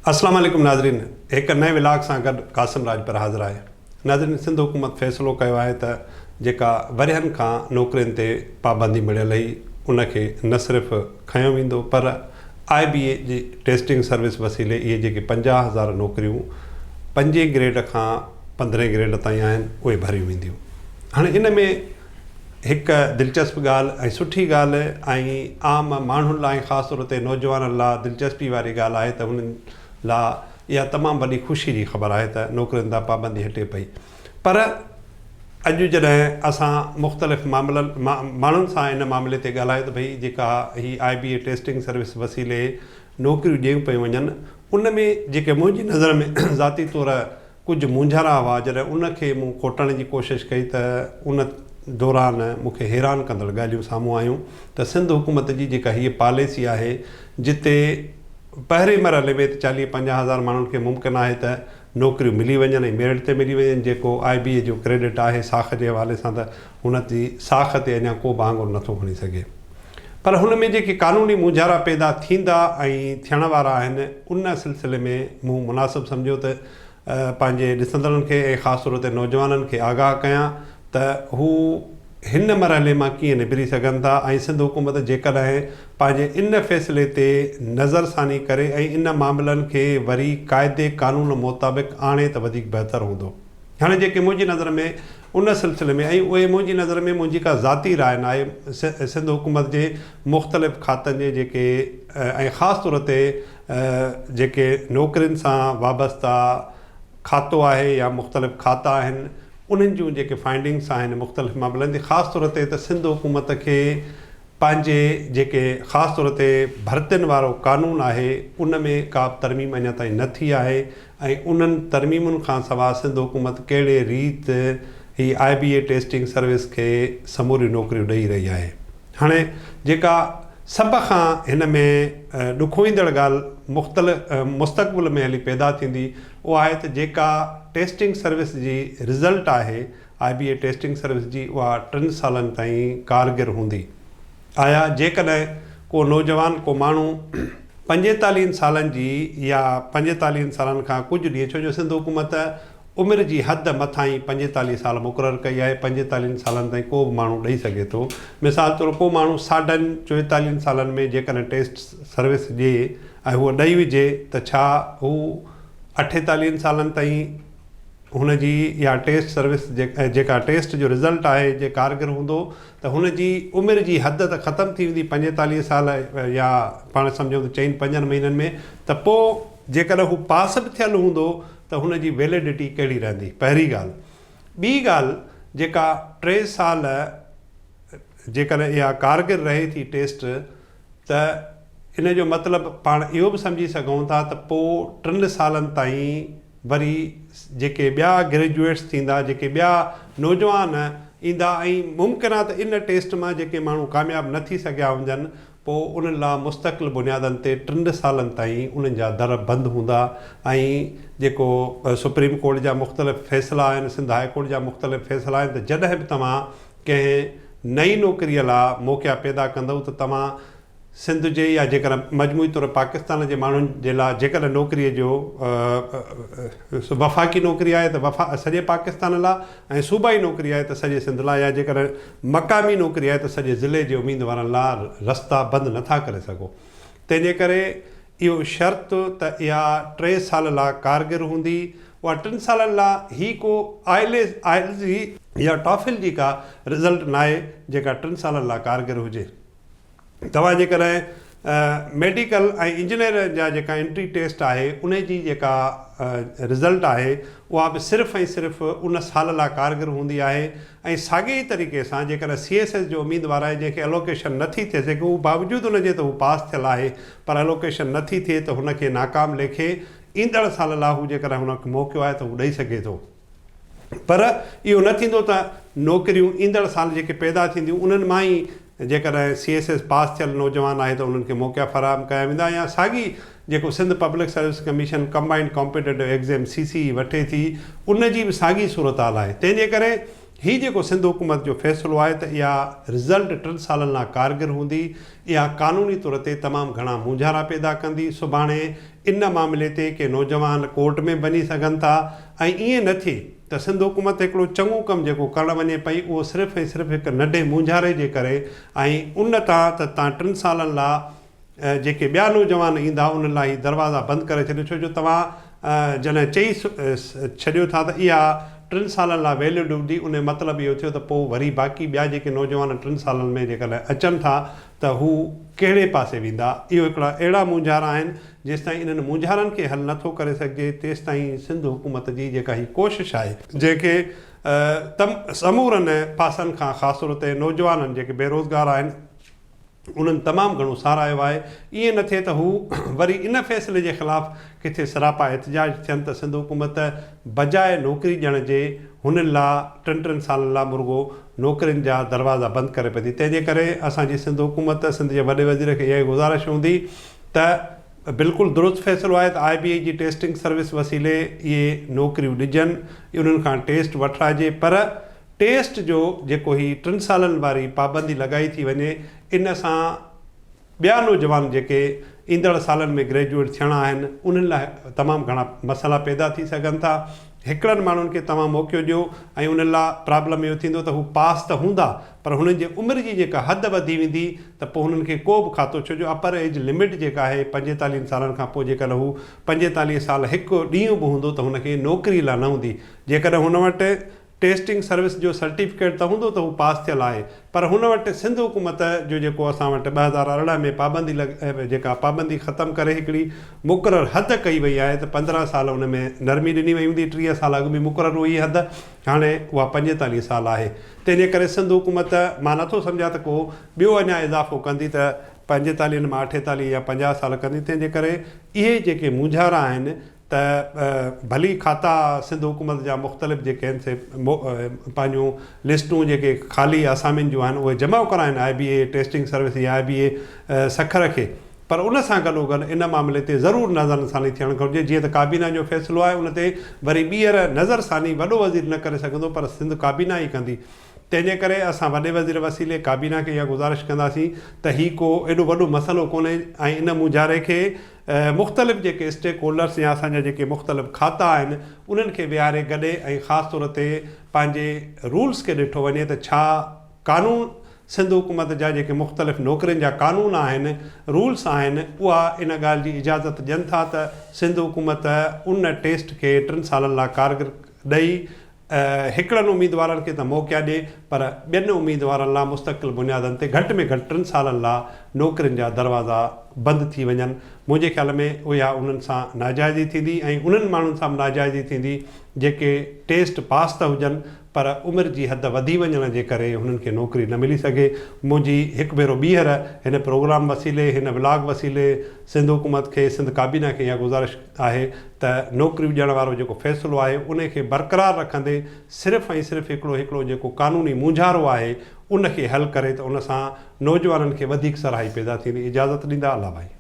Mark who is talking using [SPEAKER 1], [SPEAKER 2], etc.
[SPEAKER 1] اسلام عليڪم ناظرين هڪ نئين ولاگ سان گڏ قاسم راڄپر حاضر آهي ناظرين سنڌ حڪومت فيصلو ڪيو آهي ته جيڪا ورهين کان نوڪرين تي پابندي مڙهيل هئي ان کي نه صرف کنيو ويندو پر آء بي اي جي ٽيسٽنگ سروس وسيلي اهي جيڪي 50,000 نوڪريون پنجين گريڊ کان پندرهين گريڊ تائين آهن اهي ڀريون وينديون هاڻي ان ۾ هڪ دلچسپ ڳالهه ۽ سٺي ڳالهه ۽ عام ماڻهن لاء ۽ خاص طور تي نوجوانن لاء دلچسپي واري ڳالهه آهي ته انهن لاء اها تمام وڏي خوشي جي خبر آهي ته نوڪرين تان پابندي هٽي پئي پر اڄ جڏهن اسان مختلف معاملن ماڻهن سان ان معاملي تي ڳالهايو ته ڀئي جيڪا هي آء بي اي ٽيسٽنگ سروس وسيلي نوڪريون ڏيون پيون وڃن ان ۾ جيڪي منهنجي نظر ۾ ذاتي طور ڪجهه مونجهارا هئا، جڏهن ان کي مون کوٽڻ جي ڪوشش ڪئي ته ان دوران مون کي حيران ڪندڙ ڳالهيون سامهون آيون ته سنڌ حڪومت جي جيڪا هيء پاليسي آهي جتي پهرين مرحلي ۾ ته چاليهه 50 هزار ماڻهن کي ممڪن آهي ته نوڪريون ملي وڃن ۽ ميرٽ تي ملي وڃن جيڪو آء بي اي جو ڪريڊٽ آهي ساک جي حوالي سان ته هن جي ساک تي اڃا ڪو به آڱر نٿو کڻي سگهي پر هن ۾ جيڪي قانوني مونجهارا پيدا ٿيندا ۽ ٿيڻ وارا آهن ان سلسلي ۾ مون مناسب سمجهيو ته پنهنجي ڏسندڙن کي ۽ خاص طور تي نوجوانن کي آگاهه ڪيان ته هو هن مرحلي مان ڪيئن نبري سگهن ٿا ۽ سنڌ حڪومت جيڪڏهن پنهنجي ان فيصلي تي نظرثاني ڪري ۽ ان معاملن کي وري قاعدي قانون مطابق آڻي ته وڌيڪ بهتر هوندو. هاڻي جيڪي منهنجي نظر ۾ ان سلسلي ۾ ۽ اهي منهنجي نظر ۾ منهنجي ڪا ذاتي راء ناهي سنڌ حڪومت جي مختلف کاتن جي جيڪي ۽ خاص طور تي جيڪي نوڪرين سان وابسته کاتو آهي يا مختلف کاتا آهن انهن جون جيڪي فائنڊنگس آهن مختلف معاملن تي خاص طور تي ته سنڌ حڪومت کي پنهنجي جيڪي خاص طور تي ڀرتين وارو قانون آهي ان ۾ ڪا به ترميم اڃا تائين نه ٿي آهي ۽ انهن ترميمن کان سواء سنڌ حڪومت ڪهڙي ريت هي آء بي اي ٽيسٽنگ سروس کي سموريون نوڪريون ڏئي رهي آهي. هاڻي جيڪا سڀ کان هن ۾ ڏکوئيندڙ ڳالهه مختلف مستقبل ۾ هلي پيدا ٿيندي اها آهي ته جيڪا ٽيسٽنگ سروس جي رزلٽ آهي آء بي اي ٽيسٽنگ سروس جي اها ٽن سالن تائين ڪارگر هوندي. آيا جيڪڏهن ڪو نوجوان ڪو ماڻهو پنجيتاليهن سالن جي يا پنجيتاليهن سالن کان ڪجهه ڏينهن ڇو جو سنڌ حڪومت عمر جي حد مٿان ئي 45 سال مقرر ڪئي آهي 45 سالن تائين ڪو به ماڻهو ڏئي سگهي ٿو مثال طور ڪو ماڻهو ساڍن چويتاليهن سالن ۾ جيڪڏهن ٽيسٽ سروس ڏئي ۽ هوء ڏئي وجهي ته ڇا هو اٺيتاليهن سالن تائين هن جي اها ٽيسٽ سروس جيڪا ٽيسٽ جو رزلٽ آهي جي ڪارگر هوندو ته هن جي عمر جي حد ته ختم ٿي ويندي 45 سال يا پاڻ سمجهون ته چئن پنجن مهينن ۾ ته پوء جيڪڏهن هو پاس به ٿيل هوندو ته هن جي ويليڊٽي ڪهڙي رهندي پهرين ڳالهه ٻي ڳالهه جيڪا ٽي سال جيڪڏهن اها ڪارگر رهي ٿي ٽيسٽ ته ان جو مطلب پاڻ اهو به سمجهي سگهون ٿا ته پوء ٽن سالن تائين وري جيڪي ٻيا گريجوئيٽس ٿيندا، جيڪي ٻيا نوجوان ايندا ۽ ممڪن آهي ته ان ٽيسٽ مان جيڪي ماڻهو ڪامياب نه ٿي سگهيا هجن پوء انهن لا مستقل بنيادن تي ٽن سالن تائين انهن جا در بند هوندا ۽ جيڪو سپريم ڪورٽ جا مختلف فيصلا آهن، سنڌ هاء ڪورٽ جا مختلف فيصلا آهن ته جڏهن به توهان ڪنهن نئين نوڪريء لا موقعا پيدا ڪندؤ ته توهان سنڌ جي يا جيڪڏهن مجموعي طور پاڪستان جي ماڻهن جي لا جيڪڏهن نوڪريء جو وفاقي نوڪري آهي ته وفا سڄي پاڪستان لا ۽ صوبائي نوڪري آهي ته سڄي سنڌ لا يا جيڪڏهن مقامي نوڪري آهي ته سڄي ضلعي جي اميدوارن لا رستا بند نٿا ڪري سگهو تنهن جي ڪري اهو شرط ته اها ٽي سال لا ڪارگر هوندي اها ٽن سالن لا هي ڪو آئلز آئلز جي يا ٽافل جي ڪا رزلٽ ناهي جيڪا ٽن سالن لا ڪارگر هجي. توهان جيڪڏهن ميڊيڪل ۽ انجنيئر جا جيڪا انٽري ٽيسٽ آهي انهي جي جيڪا رزلٽ آهي اها به صرف ۽ صرف ان سال لاء ڪارگر هوندي آهي ۽ ساڳي ئي طريقي سان جيڪڏهن سي ايس ايس جو اميدوار آهي جنهن کي الوڪيشن نٿي ٿئي سگهي هو باوجود ان جي ته هو پاس ٿيل آهي پر الوڪيشن نٿي ٿئي ته هن کي ناڪام ليکي ايندڙ سال لاء هو جيڪڏهن هن کي موقعو آهي ته هو ڏئي سگهي ٿو. پر اهو نه ٿيندو ته نوڪريون ايندڙ سال جيڪي پيدا ٿينديون انهن مان ئي جيڪڏهن سي ايس ايس پاس ٿيل نوجوان آهي ته انهن کي موقعا فراهم ڪيا ويندا يا ساڳي جيڪو Sindh public service commission combined competitive exam C C E وٺي ٿي ان جي به ساڳي صورتحال آهي تنهن جي ڪري هي جيڪو سنڌ حڪومت جو فيصلو آهي ته اها رزلٽ ٽن سالن لا ڪارگر هوندي، اها قانوني طور تي تمام گهڻا مونجهارا پيدا ڪندي، سڀاڻي ان معاملي تي ڪي نوجوان ڪورٽ ۾ به وڃي سگهن ٿا ۽ ائين نه ٿئي ته سنڌ حڪومت هڪڙو چڱو ڪم جيڪو ڪرڻ وڃي پئي اهو صرف ۽ صرف هڪ ننڍي مونجهاري جي ڪري ۽ ان تان ته تان ٽن سالن لا جيڪي ٻيا نوجوان ايندا انهن لاء هي دروازا بند ڪري ڇڏيو ڇو جو توهان جڏهن چئي ڇڏيو ٿا ته اها ٽن سالن لاء ويلڊ هوندي ان جو مطلب اهو ٿيو ته پوء وري باقي ٻيا جيڪي نوجوان ٽن سالن ۾ جيڪڏهن اچن ٿا ته هو ڪهڙي پاسي ويندا اهو هڪڙا اهڙا مونجهارا آهن جيستائين انهن مونجهارن کي حل نٿو ڪري سگهجي تيستائين سنڌ حڪومت جي جيڪا هي ڪوشش آهي جنهن کي تم سمورن پاسن کان خاص طور تي نوجوانن جيڪي بيروزگار آهن انهن تمام گهڻو ساراهيو آهي، ائين نه ٿئي ته هو وري ان فيصلي جي خلاف ڪٿي سراپا احتجاج ٿين ته سنڌ حڪومت بجاء نوڪري ڏيڻ جي هنن لا ٽن ٽن سالن لا مرڳو نوڪرين جا دروازا بند ڪري پئي ٿي تنهن جي ڪري اسان جي سنڌ حڪومت سنڌ جي وڏي وزير کي اها ئي گذارش هوندي ته بلڪل درست فيصلو آهي ته آء بي اي جي ٽيسٽنگ سروس وسيلي اهي نوڪريون ڏجن انهن کان ٽيسٽ وٺرائجي پر ٽيسٽ جو جيڪو هي ٽن سالن واري پابندي لڳائي ٿي وڃي ان سان ٻيا نوجوان جيڪي ايندڙ سالن ۾ گريجوئيٽ ٿيڻا آهن انهن لاء تمام گهڻا مسئلا پيدا ٿي سگهن ٿا. هڪڙن ماڻهن کي توهان موقعو ڏيو ۽ انهن لاء پرابلم اهو ٿيندو ته هو پاس ته هوندا پر هنن جي عمر جي جيڪا حد وڌي ويندي ته پوء هنن کي ڪو به کاتو ڇو جو اپر ايج لمٽ جيڪا آهي پنجيتاليهن سالن کان پوء جيڪڏهن هو 45 سال هڪ ڏينهن به هوندو ته هن کي نوڪري لاء نه هوندي جيڪڏهن هن وٽ ٽيسٽنگ سروس جو سرٽيفڪيٽ ته هوندو ته هو پاس ٿيل آهي پر هن وٽ سنڌ حڪومت جو جيڪو اسان وٽ 2018 ۾ پابندي لڳ جيڪا پابندي ختم ڪري هڪڙي مقرر حد ڪئي وئي آهي ته 15 سال ان ۾ نرمي ڏني وئي هوندي 30 سال اڳ ۾ مقرر هئي حد هاڻي اها 45 سال آهي تنهن جي ڪري سنڌ حڪومت مان نٿو سمجهان ته ڪو ٻيو اڃا اضافو ڪندي ته 45 مان 48 يا 50 سال ڪندي تنهن جي ڪري اهي جيڪي مونجهارا آهن ته ڀلي کاتا سنڌ حڪومت جا مختلف جيڪي آهن سي پنهنجون لسٽون جيڪي خالي آسامين جون آهن اهي جمع ڪرائن آء بي اي ٽيسٽنگ سروس يا آء بي اي سکر کي پر ان سان گڏوگڏ ان معاملي تي ضرور نظر ثاني ٿيڻ گهرجي جيئن ته ڪابينا جو فيصلو آهي ان تي وري ٻيهر نظر ثاني وڏو وزير نه ڪري سگهندو پر سنڌ ڪابينا ئي ڪندي تنهن جي ڪري اسان وڏي وزير وسيلي ڪابينا کي اها گذارش ڪنداسين ته هي ڪو ايڏو وڏو مسئلو ڪونهي ۽ ان مونجهاري کي مختلف جيڪي اسٽيڪ هولڊرس يا اسان جا جيڪي مختلف کاتا آهن انهن کي ويهاري گڏي ۽ خاص طور تي پنهنجي رولس کي ڏٺو وڃي ته ڇا قانون سنڌ حڪومت جا جيڪي مختلف نوڪرين جا قانون آهن رولس آهن اها ان ڳالهه جي اجازت ڏين ٿا ته سنڌ حڪومت ان ٽيسٽ کي ٽن سالن لاء ڪارگر ڏئي هڪڙن اميدوارن کي ته موقعا ڏي پر ٻين اميدوارن لا مستقل بنيادن تي گهٽ ۾ گهٽ ٽن سالن لا نوڪرين جا دروازا بند ٿي وڃن منهنجي خيال ۾ اها انهن سان ناجائزي ٿيندي ۽ انهن ماڻهن سان به ناجائزي ٿيندي جيڪي ٽيسٽ پاس ته هجن پر عمر جي حد وڌي وڃڻ جي ڪري هنن کي نوڪري نه ملي سگهي منهنجي هڪ ڀيرو ٻيهر هن پروگرام وسيلي هن ولاگ وسيلي سنڌ حڪومت کي سنڌ ڪابينا کي اها گذارش آهي ته نوڪريون ڏيڻ وارو جيڪو فيصلو آهي ان کي برقرار رکندي صرف ۽ صرف هڪڙو هڪڙو جيڪو قانوني مونجهارو آهي ان کي حل ڪري ته ان سان نوجوانن کي وڌيڪ سرهائي پيدا ٿيندي اجازت ڏيندا الله ڀائي.